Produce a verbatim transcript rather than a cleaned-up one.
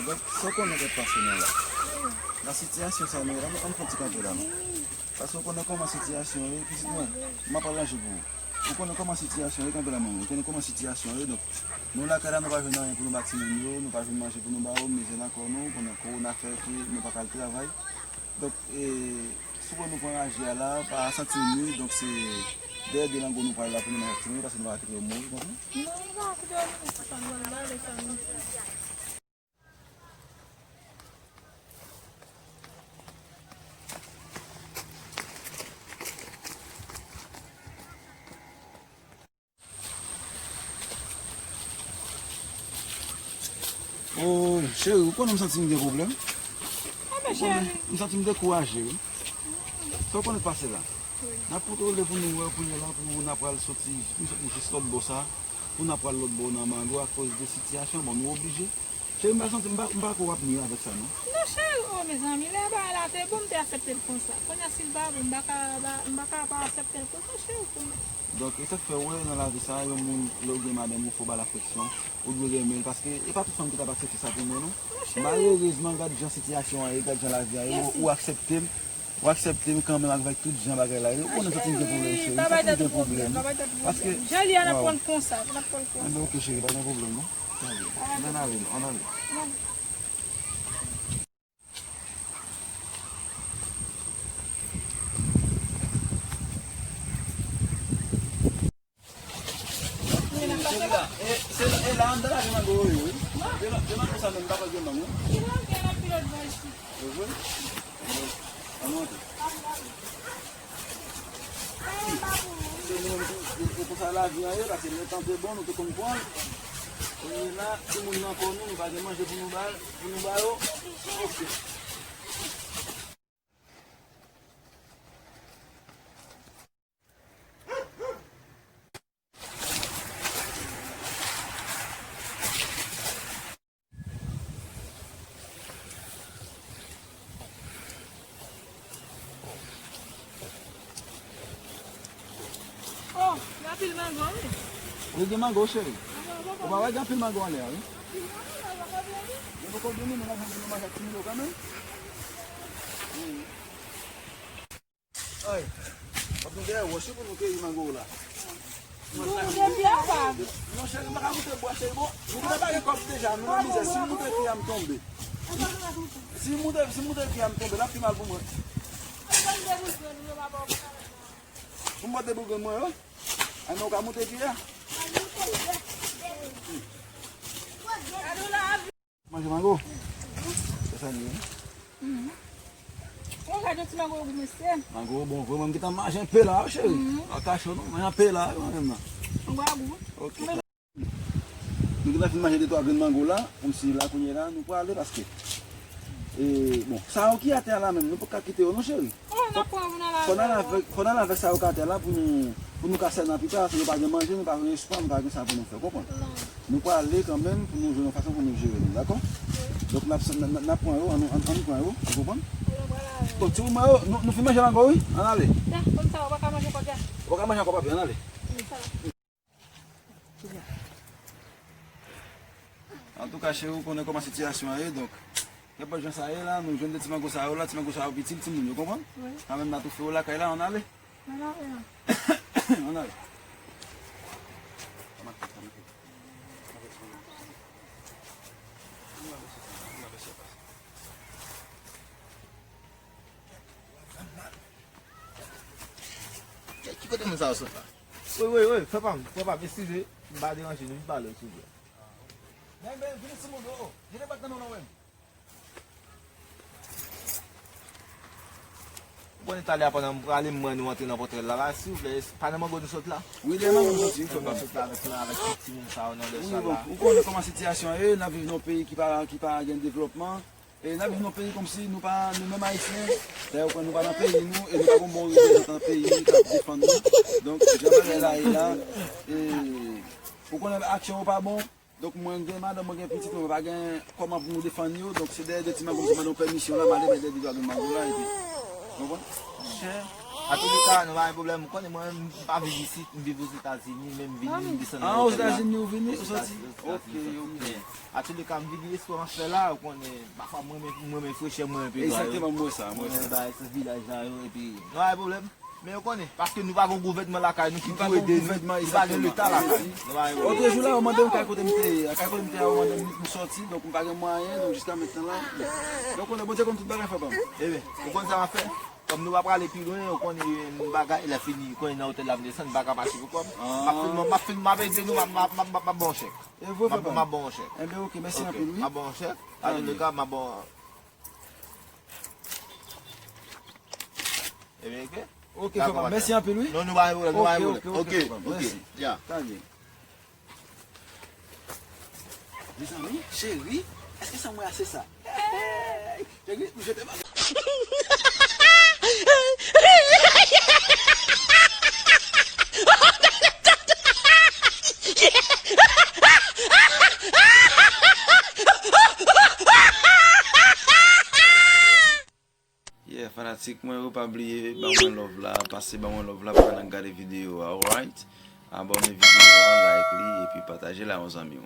Donk, sa w konnen k ap pase nan la. Nan sitiyasyon sa nou ye la, nou ann fè yon ti kanpe la, non. Paske w konnen kòman sitiyasyon ye, pitit mwen, m ap al ranje pou ou. Ou konnen kòman sitiyasyon ye, kanpe la, manmi. Ou konnen kòman sitiyasyon ye, donk, nou lakay la, nou pa jwenn anyen pou nou ba timoun yo, nou pa jwenn manje pou nou ba yo, mizè nan kò nou, konnen kowona fè ke nou pa ka al travay. Donk, e, si w wè nou pran raje a la, pa santi nou, donk se dèyè de mango nou pral la pou nou manje ak timoun yo, paske nou pa ka kite yo mouri, konprann? Non, nou pa ka kite yo mouri, papa, nou pral bale sa nou. Oh, cheri, ou konnen m santi m gen pwoblèm? Ou konnen, m santi m dekouraje, wi. Sa w konnen k pase la? N ap kontwole pou nou wè kounye a la, pou n ap pral soti, pou n soti jis lòt bò sa, pou n ap pral lòt bò nan mango akoz de sitiyasyon, bon, nou oblije. Cheri, m pa santi, m pa, m pa kwè w ap nye avèk sa, non. Non, cheri, oh, mezanmi, lè bagay la te bon, m te aksepte l konsa. Kounye a, si l pa bon, m pa ka, m pa ka pa aksepte l konsa, cheri, kounye a. Donk, e sa k fè w wè nan lavi sa, yon moun, lè w gen madanm ou, fò w ba l afeksyon, ou dwe renmen l, paske e pa tout fanm ki t ap aksepte sa pou mwen, non. Non, cheri. Malerezman, gad jan sitiyasyon an ye, gad jan lavi a ye, ou, ou aksepte m, ou aksepte m kanmenm avèk tout jan bagay la ye. Ou konnen santi m gen pwoblèm, cheri. M santi m gen pwoblèm. Paske, jan li a, n ap pran l konsa, n ap pran l konsa. Enben, oke, cheri, pa gen pwoblèm, non. Ann ale, non, ann ale. Cheri la, e, se, e la anndan la gen mango yo ye, wi. Gen, gen mango sa menm, m pa kwè gen mango. E vre? Ann monte. Se nou menm tou, e, e konsa lavi an ye, paske letan te bon, nou te konn pran. Kounye a la, timoun nan kò nou, nou pa gen manje pou nou ba, pou nou ba yo. Oke. Oh, gen anpil mango, wi. Wi, gen mango, cheri. Ou pa wè gen anpil mango anlè a, wi. Yo poko vini, nou la jwenn pou nou manje ak timoun yo kanmenm. Wi. Ay, w ap nou dèyè wòch wi pou nou keyi mango w la. Nou depi anba. Non, cheri, m pa ka moute bwa, cheri, bon. Nou te pa gen kòb deja, nou nan mizè. Si m moute pye a, m tonbe. Si m moute, si m moute pye a, m tonbe, l ap pi mal pou mwen. Pou m pote boul grenn mwen yo? Ay, men w ka moute pye a. Manje mango? Se sa li ye? Mhm. Bon, gade yon ti mango gou, mesye. Mango bon vre, mwen m gentan manje anpe la, cheri. Mhm. Pa kache w non, manje anpe la, mwen menm nan. Mango a gou. Ok. Nou gentan fin manje de twa grenn mango la, pou m si la kounye a la, nou prale paske, e, bon, sa yo ki atè a la menm, nou pa ka kite yo non, cheri. Oh, n ap pran pou n al avè yo. Fò n al avèk, fò n al avèk sa yo k atè la pou nou, pou nou ka sènen pi ta, si nou pa gen manje, nou pa gen espwa, nou pa gen sa pou nou fè, w konprann? Non. Nou prale kanmenm pou nou jwenn yon fason pou nou jere nou, dakò? Wi. Donk, n ap, n, n, n ap pran yo, ann, ann, ann pran yo, w konprann? Wi, nou pral avè yo. Donk, timoun mwen yo, nou, nou fin manje mango, wi? Ann ale. Dja, konn sa, ou pa ka manje ankò, dja. Ou pa ka manje ankò, papi, ann ale. Wi, sa va. Antouka, cheri, ou konnen kòman sitiyasyon an ye, donk, nenpòt jan sa ye la, nou jwenn de ti mango sa yo la, ti mango sa yo piti, timoun yo, konprann? Wi. Kanmenm, n a toufe yo lakay la, ann ale. Ann ale. Ann ale. Ki kote moun sa yo sot la? Wi, wi, wi, frè pa m, frè pa m, eskize, m pa deranje nou, m pale w, silvouplè. Men, men, vini timoun, oh, oh, vini bat nan nou, non, men. Ou konnen talè a pandan m prale, m wè nou antre nan pòtay la, la, silvouplè, pa nan mango nou sot la? Wi, nan mango nou sot, wi, frè pa m. Sot la avèk, avèk tout timoun sa yo nan lè sa la. Wi, bon, ou konnen kòman sitiyasyon an ye, n ap viv nan yon peyi ki pa, ki pa gen devlòpman. E n ap viv nan peyi kòmsi nou pa, nou menm Ayisyen, dayè ou kwè nou pa nan peyi nou, e nou pa gon bon reprezantan peyi k ap defann nou. Donk, jan bagay la ye la, e, ou konnen aksyon yo pa bon. Donk, mwen gen madanm, mwen gen pitit, mwen pa gen kòman pou mwen defann yo. Donk, se dèyè de ti mango, m te mande yon pèmisyon la, m ale bay dèyè de ti mango la, epi, ou konprann? Chè. Atouleka, nou pa gen pwoblèm. Ou konnen mwen, m pa viv isit, m viv Ozetazini, men m vini, m desann nan otèl la. Ah, Ozetazini ou vini, ou soti? Ozetazini, Ozetazini, ok, m soti. Men atouleka, m vini espwa m ap fè la, ou konnen, pafwa mwen, mwen, mwen, mwen frechè, mwen, enpe. Egzakteman, mwen sa, mwen sa. Mwen bay se vilaj la yo, epi, nou pa gen pwoblèm. Men ou konnen, paske nou pa gen gouvènman lakay nou ki pou ede nou, nou pa gen leta lakay nou. Nou pa gen pwoblèm. Otre jou la, ou mande m kay kote m te ye, kay kote m te ye, ou mande m, m soti, donk m pa gen mwayen, donk jiska mentnan la. Donk, ou konnen, Bondye konn tout bagay, frè pa m. Ebyen, ou konn sa m ap fè? Kòm nou pa prale pi lwen, ou konnen, yon bagay, lè fini, ou konnen nan otèl la m desann, m pa ka mache pou kò m. M ap fin, m ap fin, m ap ede nou, m ap, m ap, m ap, m ap, m ap ba w chèk. E vre, papa? M ap ba w chèk. Enben, ok, mèsi anpil, wi. M ap ba w chèk. Atouleka, m ap ba w. Ebyen, ok. Ok, papa, mèsi anpil, wi. Non, nou pa gen pwoblèm, nou pa gen pwoblèm. Ok, ok, papa, mèsi. Ya. Sa gen. Mezanmi, cheri, èske sa mwen a se sa? Hey! Cheri, m jete m. Yeah, fanatik mwen yo, pa bliye ban mwen love la, pase ban mwen love la pandan n gade videyo a, alright? Abòne videyo a, like li, epi pataje l a yon zanmi w.